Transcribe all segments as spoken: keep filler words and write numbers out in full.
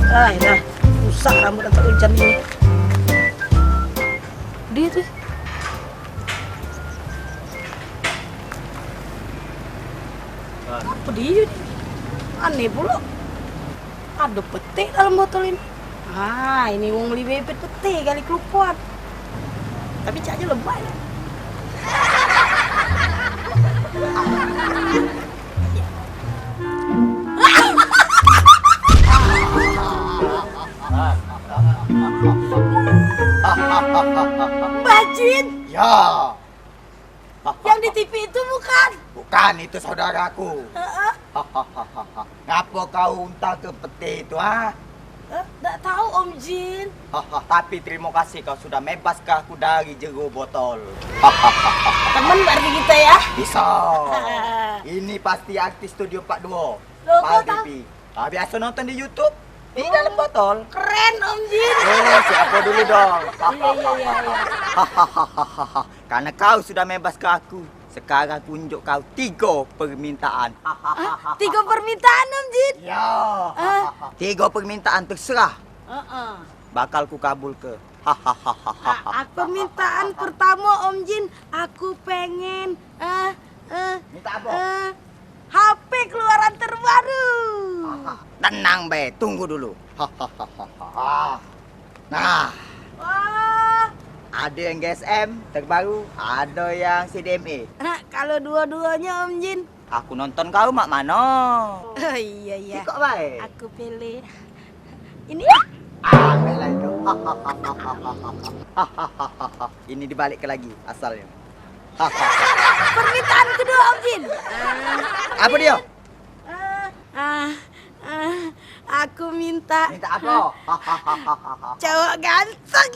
Ah, dah. Rusak rambut aku hujan ini. Dia tuh. Apa dia ni? Aneh pula. Ada petik dalam botol ini. Ah, ini wong beli bebet petik kali kelupuan. Tapi caknya lebay. Mbah Jin. Ya. Yang di T V itu bukan? Bukan, itu saudaraku. Heeh. Ngapo kau untal ke peti itu, ha? Eh, dak tahu, Om Jin. Tapi terima kasih kau sudah mebaske aku dari jero botol. Temen berarti kita ya? Bisa. Ini pasti artis Studio empat dua. Loh, kau tahu? Paldipi. Ah, biasa nonton di YouTube. Di dalam botol. Keren, Om Jin. Oh, siapa dulu dong? Iya, iya, iya, iya. Karena kau sudah mebaske aku, sekarang ku unjuk kau tiga permintaan. Hah? Tiga permintaan, Om Jin? Ya. Ah. Tiga permintaan terserah. Heeh. Bakal ku kabulke. Ah, permintaan pertama, Om Jin, aku pengen, eh, eh, minta apa? Eh, H P keluaran terbaru. Tenang be, tunggu dulu. Nah. Wah. Ada yang G S M terbaru, ada yang C D M A. Nah, kalau dua-duanya, Om Jin? Aku nonton kau mak mano? Oh, iya, iya. Sikok bae. Aku pilih ini. Ah, baiklah itu. Ini dibalik ke lagi asalnya. Permintaan kedua, Om Jin. Apa dia? Ah, ah, ah, aku minta. Minta apa? Cowok ganteng.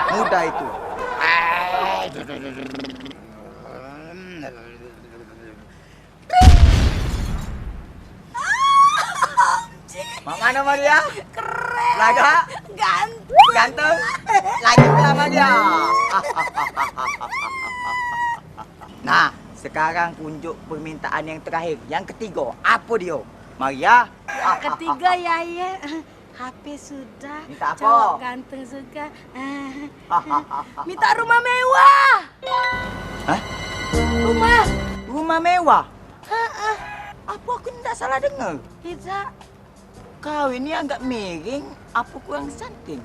Mudah itu. Mak mano, Maria? Keren. Lagak? Ganteng. Ganteng. Lagi pula, Maria. Nah, sekarang ku unjuk permintaan yang terakhir, yang ketiga. Apa dia, Maria? Yang ketiga, ya, ya. H P sudah. Minta apa? Cowok ganteng sudah. Minta rumah mewah. Hah? Rumah. Rumah mewah? Heeh. Apa aku ndak salah dengar? Tidak. Kau ini agak miring, apa kurang santing?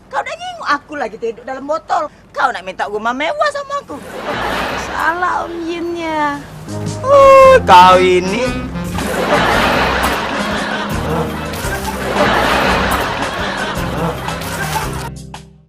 Kau dah nyingok aku lagi tidur dalam botol. Kau nak minta rumah mewah sama aku? Salah, Om Jin, ya. Uh, kau ini.